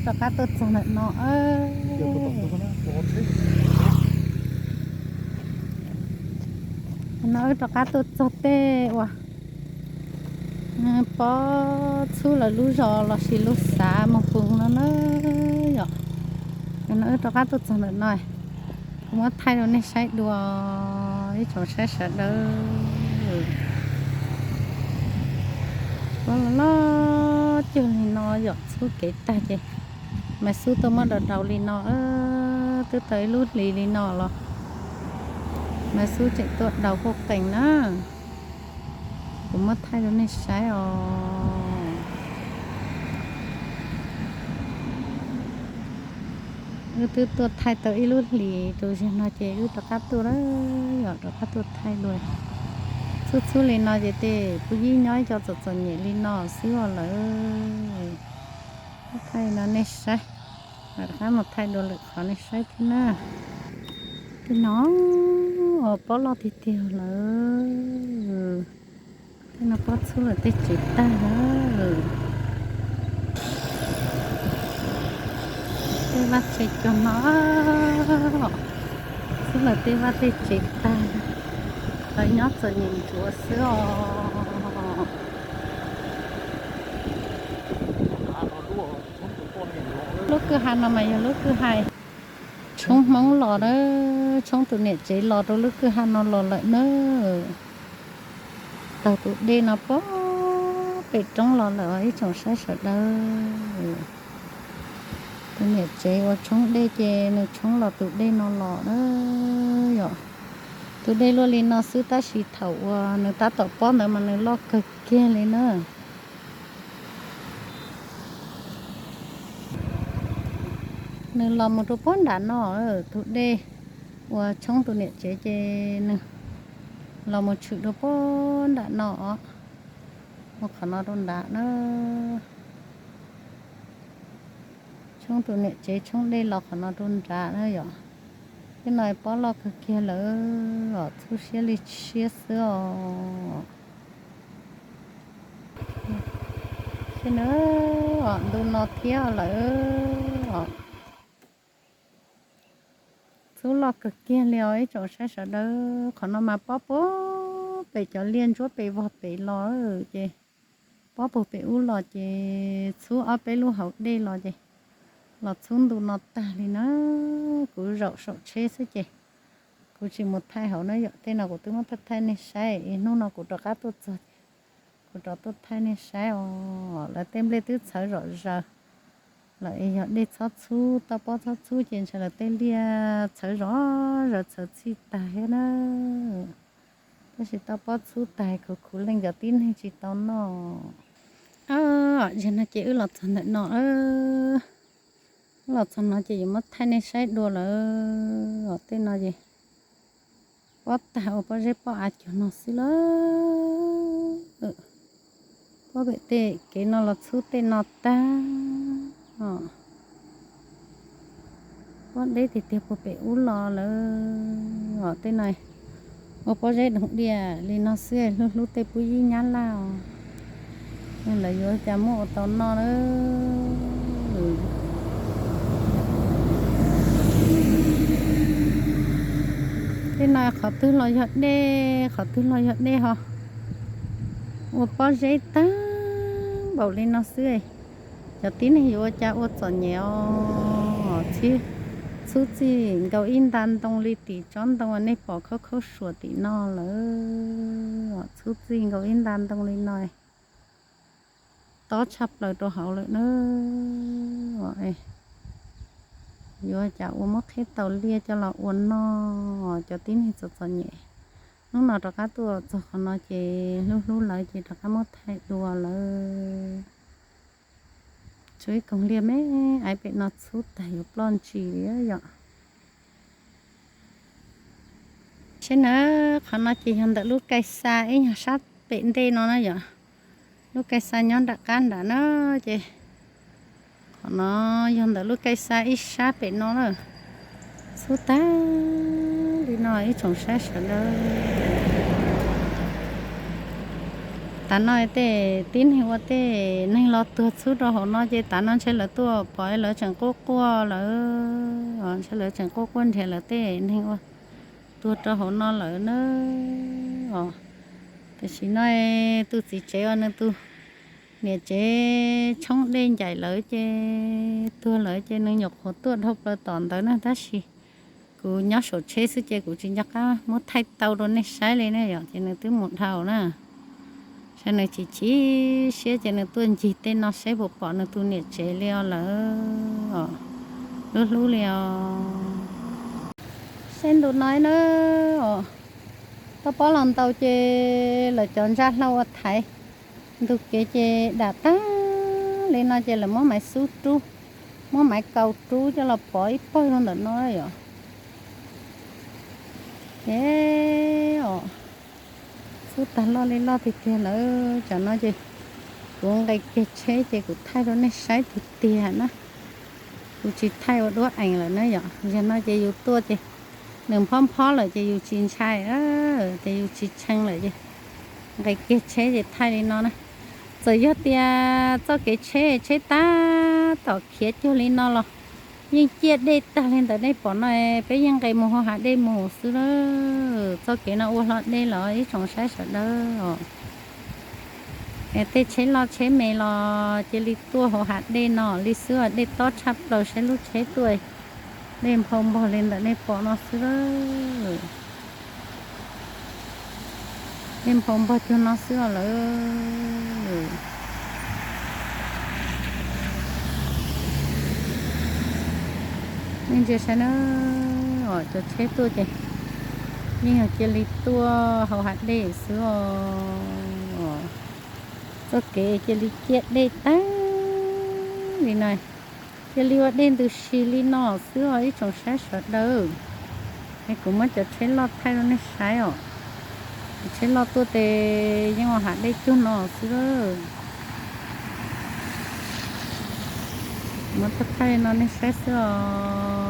Rov qab tuaj txog ntawm no. No wb rov qab tuaj txog tej uas pob txhub lawv lub zos los sis lub xav Moos Poos no na yom. No wb rov qab tuaj txog ntawm no, kuv muab thaij rau nej saib dua, ib tsoom saib sawv daws. Pob los loj cuag li no yom, txhub kev tag ces mas xub tuaj muab daus daus li no, twb tau ib lub hlis li no los mas xub tseem tuaj daus quaj qees na. Kuv muab thaij rau nej saib os. Wb twb tuaj thaij tau ib lub hlis rau zaum no ces wb rov qab tuaj lawm, yog rov qab tuaj thaij dua. Txhub txhub li no ces tej pub yib nyob ib co txom txom nyem li no xwb os lawm. Thaij no nej saib, rov qab mus thaij dua lwm qhov nej saib thiab na. Tej no pob loj tiag tiag lawm. Tej no pob txhub lawm tej tsev tag lawm. Tej vaj tsev cov no txhub lawm tej vaj tej tsev tag, lawv nyob txom nyem ntsuav xwb os. Lub kwj ha no mas yog lub kwj ha tshoob Hmoob los na, tshoob tus niam tsev los rau lub kwj ha no los lawm na. Taug tus dej no pob pem roob los lawm os ib tsoom saib sawv daws. Tus niam tsev uas tshoob dej ces nws tshoob los tus dej no los na yom. Tus dej luaj li no xwb tab sis thaum uas nws tab tom pob ntawd mas nws loj kawg kiag li na. Nws los mus rau pob nram no, tus dej uas tshoob tus niam tsev ces nws los mus tshwm rau pob nram no os. Mus qhov no rau nrad na. Tshoob tus niam tsev tshoob dej los qhov no rau nrad na yom. Tej no pob loj kawg kiag lawm os, txhub siab li siab xwb os. Ntu no thiab lawm os. Txhub loj kawg kiag li os ib tsoom saib sawv daws. Qhov no mas pob puag pem cov liaj ntsuab pes vog pem los ces pob puag pem ub los ces txhub ob peb lub hauv dej los ces los txhub ntu no tag li na. Kuv zaum saum tsheb xwb ces kuv tsis mus thaij hauv na yom. Tej no kuv twb muab thaij thaij nej saib es hnub no kuv rov qab tuaj txog ces kuv rov tuaj thaij nej saib os. Lawv tej nplej twb txhawv zom zaws lawm es yog dej txhob txhub toj pob txhob txhub ces ntshe lawv tej liaj txhawv zom zaws txhawv txhij tag thiab na. Tab sis toj pob txhub tag khuv khuv leej cov tib neeg tsis tau noj. Zaum no ces wb los txog ntawm no, wb los txog no ces yuav muab thaij nej saib dua lawm os. Tej no ces pob tag ua pob zeb pob av cuag no xwb lawm. Pob pem tej kev no los txhub tej no tag. Pob deb tiag tiag puag pem ub los lawm os. Tej no ua pob zeb doog diaj li no xwb, hlub hlub tej pub yib nyab laj os. Lawv yuav cas muab ua tau noj na. Tej no qhov twg los yog dej, qhov twg los yog dej ho ua pob zeb tag npaum li no xwb. Cov tib neeg yuav ua cas ua txom nyem os. Txhub txij nkaus ib nta ntoo li tim tsob ntoo uas nej pom khaub khaub suas tim no lawm. Txhub txij nkaus ib nta ntoo li no, tob tshaj plaws rau hauv lawm na. Yuav cas ua muab qheb taus liaj coj los ua noj, cov tib neeg txom txom nyem. Hnub no rov qab tuaj txog qhov no ces hlub hlub lawv ces rov qab muab thaij dua lawm. Tshuav ib koog liaj me aiv pem no txhub tag yuav ploj ntsis li yom. Saib na, qhov no ces yog ntawm lub kai xa ib nyuag sab pem ntej no na yom. Lub kai xa nyob nram qab nram na, ces qhov no yog ntawm lub kai xa ib sab pem no na. Txhub tag li no ib tsoom saib sawv daws. Tav no tej tib neeg ua tej neeg los tuag txhub rau hauv no ces tav no ntshe lawv tuaj pom lawv tseem quaj quaj lawm, ntshe lawv tseem quaj quaj nrhiav lawv tej neeg ua tuag rau hauv no lawm na. Os, tam sim no tus txiv tsev uas nws tus niam tsev tshoob dej ncaim lawv ces tuag lawm ces nws nyuam qhuav tuaj dhau plaws tom ntawd na, tab sis kuv nyob saum tsheb xwb ces kuv tsis nco qab muab thaij tau rau nej saib li ne yom, ces nws twb mus dhau na. Saib nws chim chim siab ces nws tuaj ncig tej no saib puas pom nws tus niam tsev li os lawm. Lub hlub li os. Saib ntu no na, toj pob los ntaus ces lawv cov ntsa hlau ua thaiv ntug kev ces dam tag li no ces lawv muab maiv xub rub, muab maiv kaus rub coj los pov ib pawg rau ntawm no yom. Ces os, xub tag loj li loj tiag tiag lawm. Tsam no ces kuv nqis kiag tsheb ces kuv thaij rau nej saib tiag tiag na. Kuv tsis thaij ua duab ees lawm na yom. Yog no ces yus tuaj ces nws nphob nphob lawm ces yus tsis ntshai, ces yus tsis tshee lawm ces nqis kiag tsheb ces thaij li no na. Txawm yog tias txoj kev tsheb, tsheb tab tom khiav cuag li no los yeej ciaj dej tag li ntawm nej pom no, peb yeej nqis mus hauv hav dej mus xwb lawm. Txoj kev no ua hlo dej los ib tsoom saib sawv daws os. Tej tsheb loj tsheb me los cia li tuaj hauv hav dej no li xwb os, dej tob tshaj plaws, saib lub tsheb tuaj, dej nphau npog li ntawm nej pom no xwb lawm. Dej nphau npog cuag no xwb os lawm. Nej ntsia saib na, os, cov tsheb tuaj ces yeej yog cia li tuaj hauv hav dej xwb os. Txoj kev cia li ciaj dej tag li no, cia li ua dej ntws si li no xwb os ib tsoom saib sawv daws. Es kuv muab cov tsheb loj thaij rau nej saib os. Cov tsheb loj tuaj ces yeej ua hav dej cuag no xwb lawm. Muab thaij thaij li no nej saib xwb os.